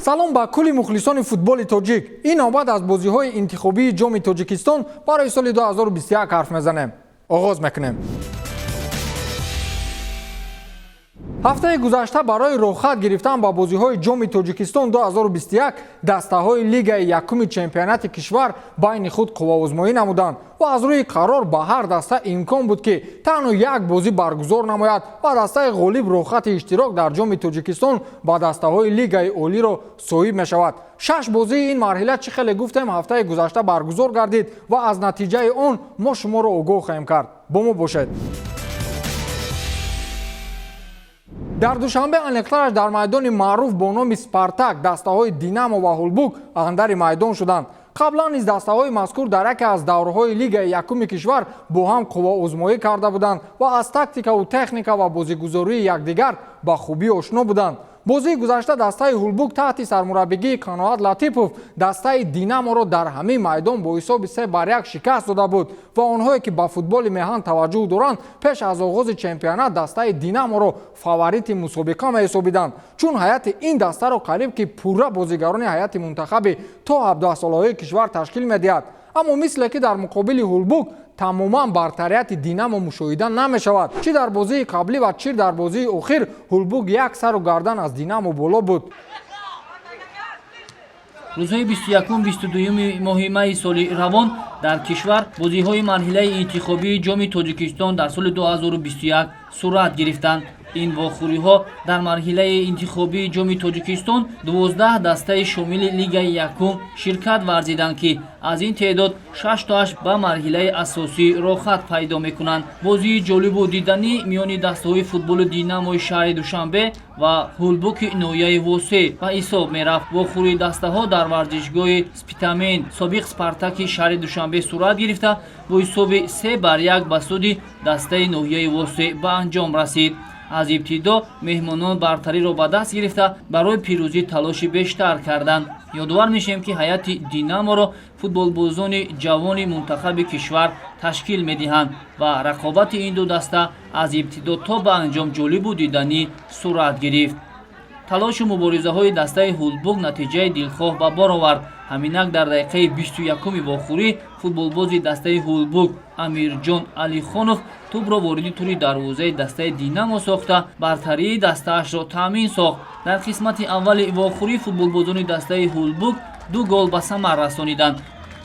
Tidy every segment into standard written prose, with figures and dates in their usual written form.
Салом ба кулли мухлисони футболи тоҷик. Ин навбат аз бозиҳои интихобии Ҷоми Тоҷикистон барои соли 2021 ҳарф мезанем. Оғоз мекунем. Ҳафтаи гузашта барои роҳхат гирифтан ба бозиҳои Ҷоми Тоҷикистон 2021 дастаҳои лигаи якуми чемпионати кишвар байни худ қувваозмоӣ намуданд ва аз рӯи қарор ба ҳар даста имкон буд, ки танҳо як бозӣ баргузор намояд ва дастаи ғолиб роҳхати иштирок дар Ҷоми Тоҷикистон ба дастаҳои лигаи олиро соҳиб мешавад. Шаш бозии ин марҳила, чӣ хеле гуфтем, ҳафтаи гузашта баргузор гардид ва аз натиҷаи он мо шуморо огоҳ хоҳем кард. Бо мо бошед. Дар Душанбе, аниқтараш дар майдони маъруф бо номи «Спартак», дастаҳои «Динамо» ва «Ҳулбук» андари майдон шуданд. Қаблан низ дастаҳои мазкур дар яке аз даврҳои лигаи якуми кишвар бо ҳам қувваозмоӣ карда буданд ва аз тактикаву техника ва бозигузории якдигар ба хубӣ ошно буданд. Бозии гузашта дастаи «Ҳулбук» таҳти сармураббигии Қаноат Латипов дастаи «Динаморо» дар ҳамин майдон бо ҳисоби 3-1 шикаст дода буд ва онҳое, ки ба футболи меҳан таваҷҷӯҳ доранд, пеш аз оғози чемпионат дастаи «Динаморо» фаворити мусобиқа меҳисобиданд, чун ҳайати ин дастаро қариб ки пурра бозигарони ҳайати мунтахаби то 17-солаҳои кишвар ташкил медиҳад. Аммо мисле ки дар муқобили «Ҳулбук» тамоман бартарияти «Динамо» мушоҳида намешавад. Чӣ дар бозии қаблӣ ва чӣ дар бозии охир «Ҳулбук» як сару гардан аз «Динамо» боло буд. Рӯзҳои 21-22 моҳи майи соли равон дар кишвар бозиҳои марҳилаи интихобии Ҷоми Тоҷикистон дар соли 2021 сурат гирифтанд. Ин вохӯриҳо дар марҳилаи интихобии Ҷоми Тоҷикистон 12 дастаи шомили лигаи якум ширкат варзиданд, ки аз ин теъдод шаштоаш ба марҳилаи асосӣ роҳхат пайдо мекунанд. Бозии ҷолибу диданӣ миёни дастаҳои футболи «Динамои» шаҳри Душанбе ва «Ҳулбуки» ноҳияи Восе ба ҳисоб мерафт. Вохӯрии дастаҳо дар варзишгоҳи Спитамен, собиқ «Спартаки» шаҳри Душанбе сурат гирифта, бо ҳисоби 3-1 ба суди дастаи ноҳияи Восе ба анҷом расид. Аз ибтидо меҳмонон бартариро ба даст гирифта, барои пирӯзӣ талоши бештар карданд. Ёдовар мешавем, ки ҳайати «Динаморо» футболбозони ҷавони мунтахаби кишвар ташкил медиҳанд ва рақобати ин ду даста аз ибтидо то ба анҷом ҷолибу диданӣ сурат гирифт. Талошу муборизаҳои дастаи «Ҳулбук» натиҷаи дилхоҳ ба бор овард. Ҳаминак дар дақиқаи 21-уми вохӯрӣ футболбози дастаи «Ҳулбук» Амирҷон Алихонов тӯбро вориди тури дарвозаи дастаи «Динамо» сохта, бартарии дастаашро таъмин сохт. Дар қисмати аввали вохӯрӣ футболбозони дастаи «Ҳулбук» ду гол ба самар расониданд.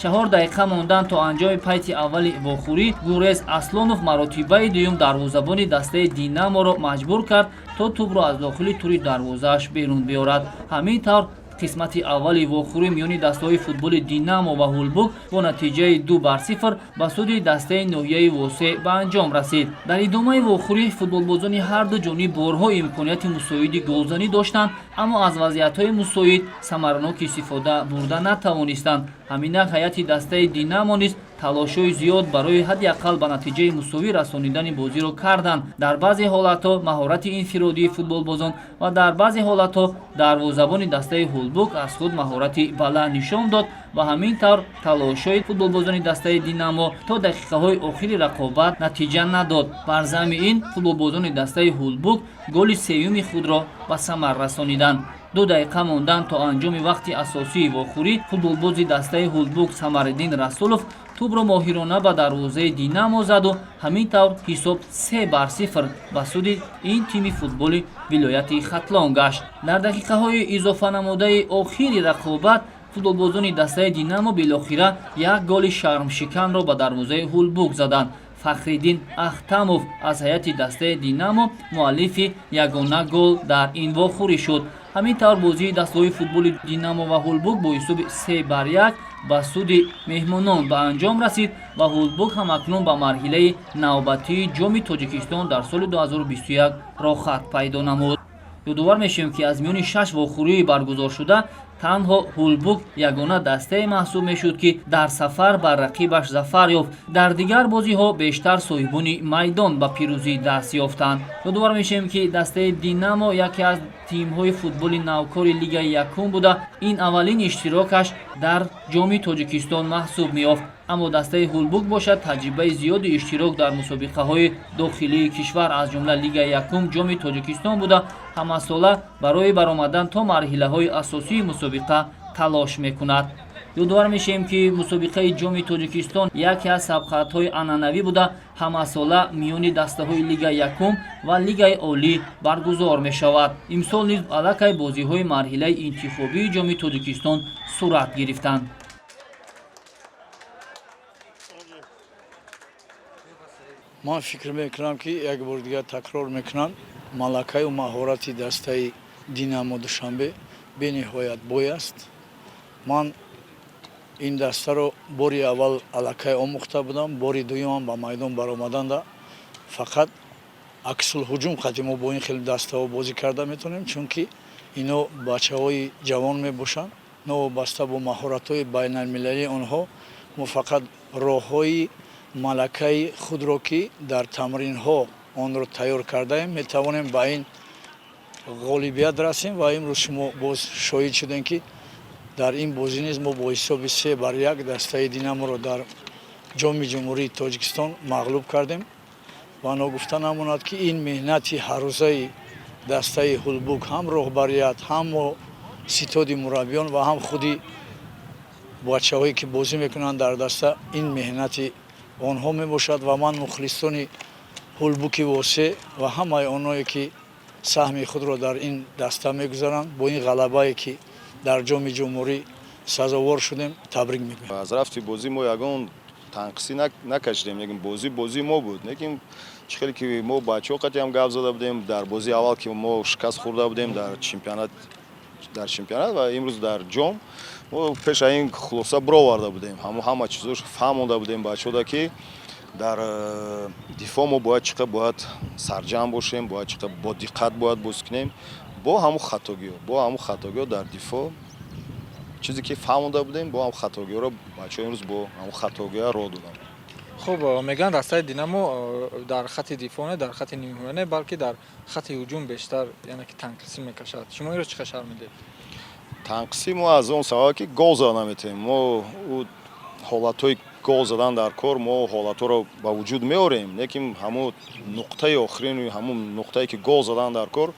4 дақиқа мондан то анҷоми пайти аввали вохӯрӣ Гурез Аслонов маротибаи дуюм дарвозабони дастаи «Динаморо» маҷбур кард, то тӯбро аз дохили тури дарвозааш берун биёрад. Ҳамин тавр қисмати аввали вохӯрӣ миёни дастаҳои футболи «Динамо» ва «Ҳулбук» бо натиҷаи 2-0 ба суди дастаи ноҳияи Восе ба анҷом расид. Дар идомаи вохӯрӣ футболбозони ҳарду ҷониб борҳо имконияти мусоиди голзанӣ доштанд, аммо аз вазъиятҳои мусоид самаранок истифода бурда натавонистанд. Ҳаминак ҳайати дастаи «Динамо» низ талошҳои зиёд барои ҳадди ақал ба натиҷаи мусовӣ расонидани бозиро карданд. Дар баъзе ҳолатҳо маҳорати инфиродии футболбозон ва дар баъзе ҳолатҳо дарвозабони дастаи «Ҳулбук» аз худ маҳорати баланд нишон дод ва ҳамин тавр талошҳои футболбозони дастаи «Динамо» то дақиқаҳои охири рақобат натиҷа надод. Бар замми ин футболбозони дастаи «Ҳулбук» голи сеюми худро ба самар расониданд. 2 дақиқа мондан то анҷоми вақти асосии вохӯрӣ футболбози дастаи «Ҳулбук» Самариддин Расулов тӯбро моҳирона ба дарвозаи «Динамо» заду ҳамин тавр ҳисоб 3-0 ба суди ин тими футболи вилояти Хатлон гашт. Дар дақиқаҳои изофанамудаи охири рақобат футболбозони дастаи «Динамо» билохира як голи шармшиканро ба дарвозаи «Ҳулбук» заданд. Фахриддин Ахтамов аз ҳайати дастаи «Динамо» муаллифи ягона гол дар ин вохӯрӣ шуд. Ҳамин тавр бозии дастаҳои футболи «Динамо» ва «Ҳулбук» бо ҳисоби 3-1 ба суди меҳмонон ба анҷом расид ва «Ҳулбук» ҳамакнун ба марҳилаи навбатии Ҷоми Тоҷикистон дар соли 2021 роҳхат пайдо намуд. Ёдовар мешавем, ки аз миёни шаш вохӯрии баргузоршуда Танҳо Ҳулбук ягона дастае маҳсуб мешуд, ки дар сафар бар рақибаш зафар ёфт. Дар дигар бозиҳо бештар соҳибони майдон ба пирӯзӣ даст ёфтанд. Ёдовар мешавем, ки дастаи Динамо яке аз тимҳои футболи навкори Лигаи якум буда, ин аввалин иштирокаш дар Ҷоми Тоҷикистон маҳсуб меёфт. Аммо дастаи Ҳулбук бошад, таҷрибаи зиёди иштирок дар мусобиқаҳои дохилии кишвар, аз ҷумла Лигаи якум, Ҷоми Тоҷикистон буда, ҳамасола барои баромадан то марҳилаҳои асосии мусобиқа талош мекунад. Ёдовар мешавем, ки мусобиқаи Ҷоми Тоҷикистон яке аз сабқатҳои анъанавӣ буда, ҳамасола миёни дастаҳои Лигаи якум ва Лигаи олӣ баргузор мешавад. Имсол низ аллакай бозиҳои марҳилаи интихобии Ҷоми Тоҷикистон сурат гирифтанд. Ман фикр мекунам, ки як бор дигар такрор мекунам, малакаю маҳорати дастаи Динамо Душанбе бениҳоят бой аст. Ман ин дастаро бори аввал аллакай омӯхта будам, бори дуюмам ба майдон баромаданда фақат аксулҳуҷум қати мо бо ин хел дастаҳо бозӣ карда метавонем, чунки ино бачаҳои ҷавон мебошанд. Новобаста бо маҳоратҳои байналмилалии онҳо, мо фақат роҳҳои малакаи худро, ки дар тамринҳо онро тайёр кардаем, метавонем ба ин ғолибият расем. Ва имрӯз шумо боз шоҳид шудем, ки дар ин бозӣ низ мо бо ҳисоби 3-1 дастаи Динаморо дар Ҷоми Ҷумҳурии Тоҷикистон мағлуб кардем. Ва ногуфта намонад, ки ин меҳнати ҳаррӯзаи дастаи Ҳулбук, ҳам роҳбарият, ҳам ситоди мураббиён ва ҳам худи бачаҳое, ки бозӣ мекунанд дар даста, ин меҳнати онҳо мебошад. Ва ман мухлисони Ҳулбуки Восе ва ҳамаи онҳое, ки саҳми худро дар ин даста мегузаранд, бо ин ғалабае, ки дар Ҷоми Ҷумҳурӣ сазовор шудем, табрик мегӯям. Аз рафти бозӣ мо ягон танқисӣ накашидем, лекин бозӣ бозии мо буд. Лекин чӣ хеле ки мо бачаҳо қатъиам гап зада будем дар бозии аввал, ки мо шикаст хӯрда будем дар чемпионат ва имрӯз дар ҷом, мо пеш аз ин хулоса бироварда будем, ҳамо ҳама чизош фаҳмонда будем бачаҳода, ки дар дифоъ мо бояд чӣ қадр бояд сарҷамъ бошем, бояд чӣ қадр бо диққат бояд бозӣ кунем. Бо ҳамун хатогиҳо дар дифоъ, чизе ки фаҳмонда будем, бо ҳамун хатогиҳоро бачаҳо имрӯз бо ҳамун хатогиҳо роҳ доданд. Хуб, мегӯянд, дастаи Динамо дар хати дифоъ не, дар хати нимҳимоя не, балки дар хати ҳуҷум бештар, яъне ки танқисӣ мекашад. Шумо инро чӣ қадр шарҳ медиҳед? Танқисӣ мо аз он сабаб, ки гол зада наметавонем. Мо ҳолатҳои гол задан дар кор, мо ҳолатҳоро ба вуҷуд меорем, лекин ҳамун нуқтаи охирин, ҳамун нуқтае, ки гол задан дар кор,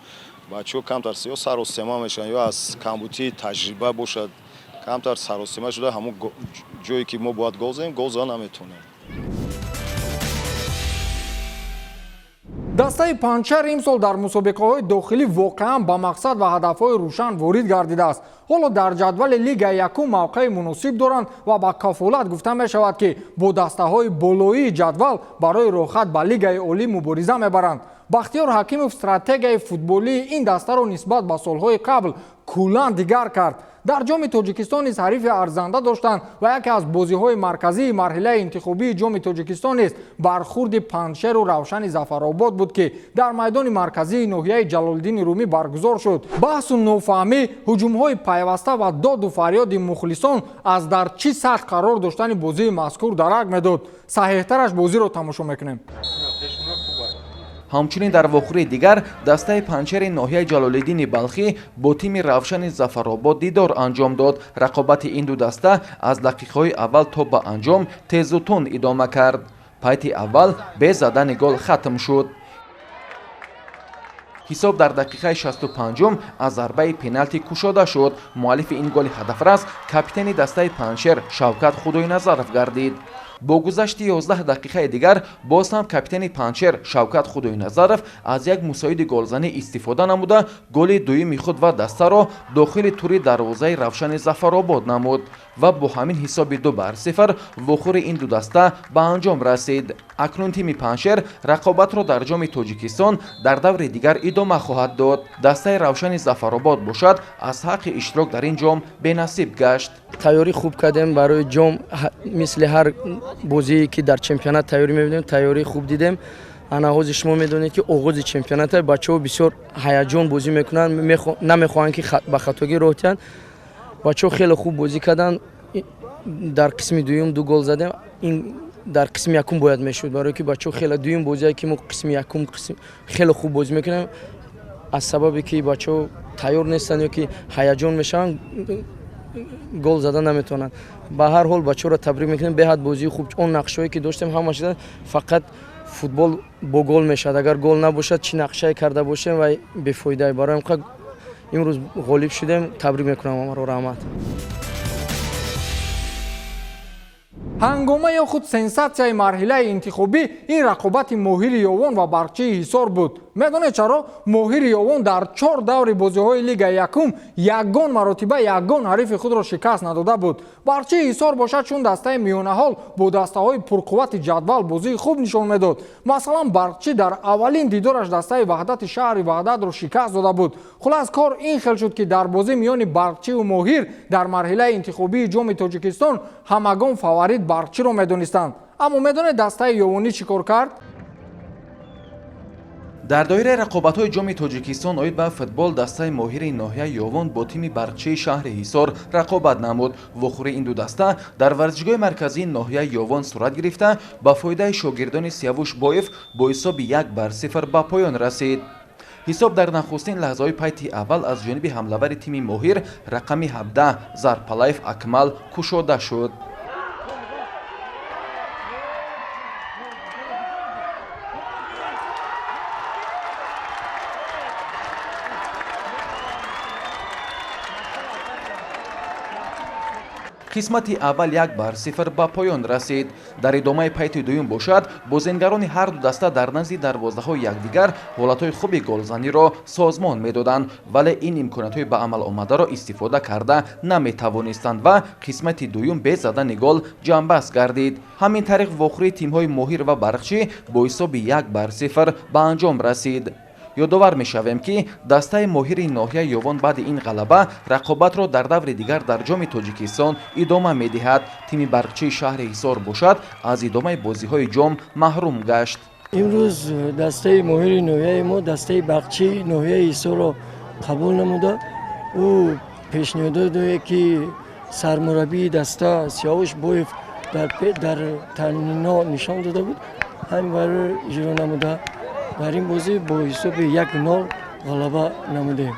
бачаҳо камтар ё саросема мешаванд, ё аз камбудии таҷриба бошад, камтар саросема шуда, ҳамун ҷое, ки мо бояд гол занем, гол зада наметавонем. Дастаи Панҷшер имсол дар мусобиқаҳои дохилӣ воқеан ба мақсад ва ҳадафҳои рӯшан ворид гардидааст. Ҳоло дар ҷадвали Лигаи якум мавқеи муносиб доранд ва ба кафолат гуфта мешавад, ки бо дастаҳои болоии ҷадвал барои роҳхат ба Лигаи олӣ мубориза мебаранд. Бахтиёр Ҳакимов стратегияи футболии ин дастаро нисбат ба солҳои қабл куллан дигар кард. Дар Ҷоми Тоҷикистон низ ҳарифи арзанда доштанд ва яке аз бозиҳои марказии марҳилаи интихобии Ҷоми Тоҷикистон низ бархурди Панҷшеру Равшани Зафаробод буд, ки дар майдони марказии ноҳияи Ҷалолиддини Румӣ баргузор шуд. Баҳсу нофаҳмӣ, ҳуҷумҳои пайваста ва доду фарёди мухлисон аз дар чӣ сатҳ қарор доштани бозии мазкур дарак медод. Саҳеҳтараш бозиро тамошо мекунем. Ҳамчунин дар вохӯрии дигар дастаи Панҷшери ноҳияи Ҷалолиддини Балхӣ бо тими Равшани Зафаробод дидор анҷом дод. Рақобати ин ду даста аз дақиқаҳои аввал то ба анҷом тезу тунд идома кард. Пайти аввал бе задани гол хатм шуд. Ҳисоб дар дақиқаи 65-ум аз зарбаи пеналти кушода шуд. Муаллифи ин голи ҳадафрас капитани дастаи Панҷшер Шавкат Худойназаров гардид. Бо гузашти 11 дақиқаи дигар боз ҳам капитани Панҷшер Шавкат Худойназаров аз як мусоиди голзанӣ истифода намуда, голи дуюми худ ва дастаро дохили тури дарвозаи Равшани Зафаробод намуд ва бо ҳамин ҳисоби 2-0 вохӯри ин ду даста ба анҷом расид. Акнун тими Панҷшер рақобатро дар Ҷоми Тоҷикистон дар даври дигар идома хоҳад дод. Дастаи Равшани Зафаробод бошад, аз ҳаққи иштирок дар ин ҷом бенасиб гашт. Тайёрӣ хуб кардем барои ҷом. Мисли ҳар бозие, ки дар чемпионат тайёрӣ мебинем, тайёрии хуб дидем. Ана ҳозир шумо медонед, ки оғози чемпионата, бачаҳо бисёр ҳаяҷон бозӣ мекунанд, намехоҳанд, ки ба хатогӣ роҳ диҳанд. Бачаҳо хеле хуб бозӣ карданд. Дар қисми дуюм 2 гол задем. Ин дар қисми якум бояд мешуд, барое ки бачаҳо хеле дуюм бозие ки мо қисми якум хеле хуб бозӣ мекунем. Аз сабабе ки бачаҳо тайёр нестанд ё ки ҳаяҷон мешаванд, гол зада наметавонанд. Ба ҳар ҳол бачаҳоро табрик мекунем. Беҳад бозии хуб, он нақшҳое ки доштем ҳамаш фақат футбол бо гол мешавад. Агар гол набошад, чӣ нақшае карда бошем вай бефоидае. Барои ҳам имрӯз ғолиб шудем. Табрик мекунам ҳамаро, раҳмат. Ҳангома ё худ сенсатсияи марҳилаи интихобӣ ин рақобати Моҳири Ёвон ва Барқчии Ҳисор буд. Медонед чаро? Моҳири Ёвон дар 4 даври бозиҳои лигаи якум ягон маротиба ягон ҳарифи худро шикаст надода буд. Барқчии Ҳисор бошад, чун дастаи миёнаҳол бо дастаҳои пурқуввати ҷадвал бозии хуб нишон медод. Масалан, Барқчӣ дар аввалин дидораш дастаи Ваҳдати шаҳри Ваҳдатро шикаст дода буд. Хулас, кор ин хел шуд, ки дар бозӣ миёни Барқчиву Моҳир дар марҳилаи интихобии ҷоми Тоҷикистон ҳамагон фаворит Барқчиро медонистанд. Аммо медонед дастаи Ёвонӣ чӣ кор кард? Дар доираи рақобатҳои ҷоми Тоҷикистон оид ба футбол дастаи Моҳири ноҳияи Ёвон бо тими Барқчии шаҳри Ҳисор рақобат намуд. Вохӯрии ин ду даста дар варзишгоҳи марказии ноҳияи Ёвон сурат гирифта, ба фоидаи шогирдони Сиявуш Боев бо ҳисоби 1-0 ба поён расид. Ҳисоб дар нахустин лаҳзаҳои пайти аввал аз ҷониби ҳамлавари тими Моҳир рақами 17 Зарпалаев Акмал кушода шуд. Қисмати аввал 1-0 ба поён расид. Дар идомаи пайти дуюм бошад, бозингарони ҳар ду даста дар назди дарвозаҳои якдигар ҳолатҳои хуби голзаниро созмон медоданд, вале ин имкониятҳои ба амал омадаро истифода карда наметавонистанд ва қисмати дуюм бе задани гол ҷамъбаст гардид. Ҳамин тариқ вохӯрии тимҳои Моҳир ва Барқчӣ бо ҳисоби 1-0 ба анҷом расид. Ёдовар мешавем, ки дастаи Моҳири ноҳияи Ёвон баъди ин ғалаба рақобатро дар даври дигар дар ҷоми Тоҷикистон идома медиҳад. Тими Барқчии шаҳри Ҳисор бошад, аз идомаи бозиҳои ҷом маҳрум гашт. Имрӯз дастаи Моҳири ноҳияи мо дастаи Барқчии ноҳияи Ҳисорро қабул намуда. Ӯ пешниҳодое ки сармураббии даста Сиёвуш Боев дар тамринҳо нишон дода буд, ҳамин барои иҷро намуда. Дар ин бозӣ бо ҳисоби 1-0 ғалаба намудем.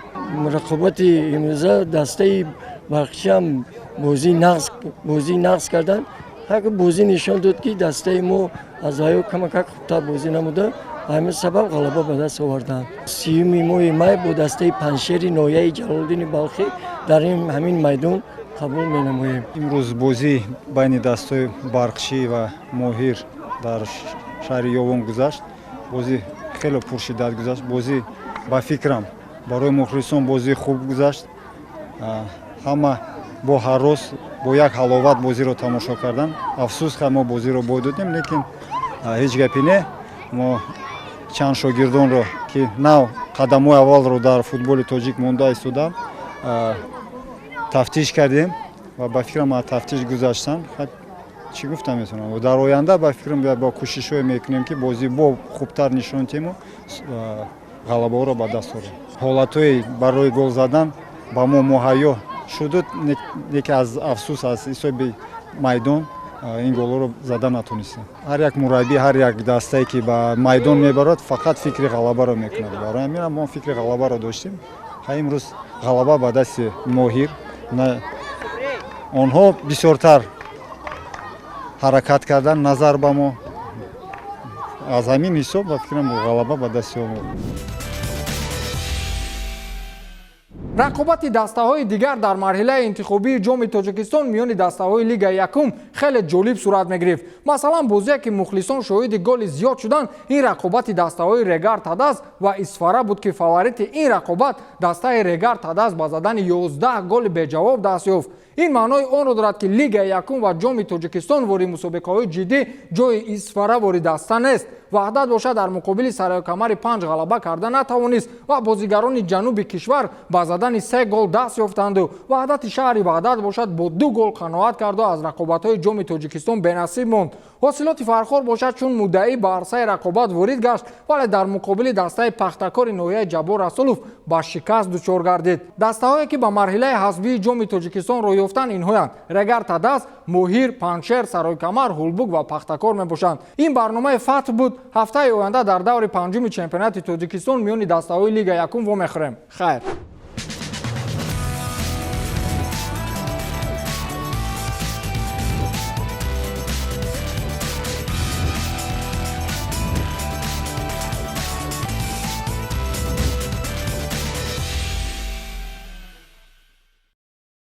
Рақобати имрӯза дастаи Барқчӣ ҳам бозӣ нағз карданд. Ҳар бозӣ нишон дод, ки дастаи мо аз ҳаё камакак хубтар бозӣ намуда, ба ҳамин сабаб ғалаба ба даст оварданд. 30 моҳи май бо дастаи Панҷшери ноҳияи Ҷалолиддини Балхӣ дар ҳамин майдон қабул менамоем. Имрӯз бозӣ байни дастҳои Барқчӣ ва Моҳир дар шаҳри Ёвон гузашт. Бозӣ хеле пуршиддат гузашт. Бозӣ ба фикрам барои мухлисон бозии хуб гузашт. Ҳама бо ҳарос, бо як ҳаловат бозиро тамошо карданд. Афсӯс, мо бозиро бой додем, лекин ҳеҷ гапи не. Мо чанд шогирдонро, ки нав қадамҳои аввалро дар футболи тоҷик монда истоданд, тафтиш кардем ва ба фикрам аз тафтиш гузаштанд. Чӣ гуфта метавонам? Дар оянда ба фикрам бо кӯшишҳое мекунем, ки бозӣ бо хубтар нишон диҳему ғалабаҳоро ба даст орем. Ҳолатҳои барои гол задан ба мо муҳайё шуду, лекин аз афсӯс аз ҳисоби майдон ин голҳоро зада натонистем. Ҳар як мураббӣ, ҳар як дастае, ки ба майдон мебарад, фақат фикри ғалабаро мекунад. Барои ҳамин мо фикри ғалабаро доштем. Имрӯз ғалаба ба дасти Моҳир. Онҳо бисёртар ҳаракат кардан назар ба мо. Аз ҳамин ҳисоб ба фикрам ғалаба ба дасти мо. Рақобати дастаҳои дигар дар марҳилаи интихобии ҷоми Тоҷикистон миёни дастаҳои лигаи якум хеле ҷолиб сурат мегирифт. Масалан, бозие ки мухлисон шоҳиди голи зиёд шуданд, ин рақобати дастаҳои Регар Тадаз ва Исфара буд, ки фаворити ин рақобат дастаи Регар Тадаз ба задани 11 голи беҷавоб даст ёфт. Ин маънои онро дорад, ки лигаи якум ва ҷоми Тоҷикистон вори мусобиқаҳои ҷиддӣ ҷои Исфара вори даста нест. Ваҳдат бошад, дар муқобили Сароякамари Панҷ ғалаба карда натавонист ва бозигарони ҷануби кишвар ба задани се гол даст ёфтанду Ваҳдати шаҳри Ваҳдат бошад, бо ду гол қаноат карду аз рақобатҳои Ҷоми Тоҷикистон бенасиб монд. Ҳосилоти Фархор бошад, чун муддаӣ ба арсаи рақобат ворид гашт, вале дар муқобили дастаи Пахтакори ноҳияи Ҷаббор Расулов ба шикаст дучор гардид. Дастаҳое ки ба марҳилаи ҳазбии Ҷоми Тоҷикистон роҳ ёфтанд, инҳоянд: Регар Тадаз, Моҳир, Панҷшер, Саройкамар, Ҳулбук ва Пахтакор мебошанд. Ин барномаи Фатҳ буд. Ҳафтаи оянда дар даври панҷуми чемпионати Тоҷикистон миёни дастаҳои Лига якум вомехӯрем. Хайр.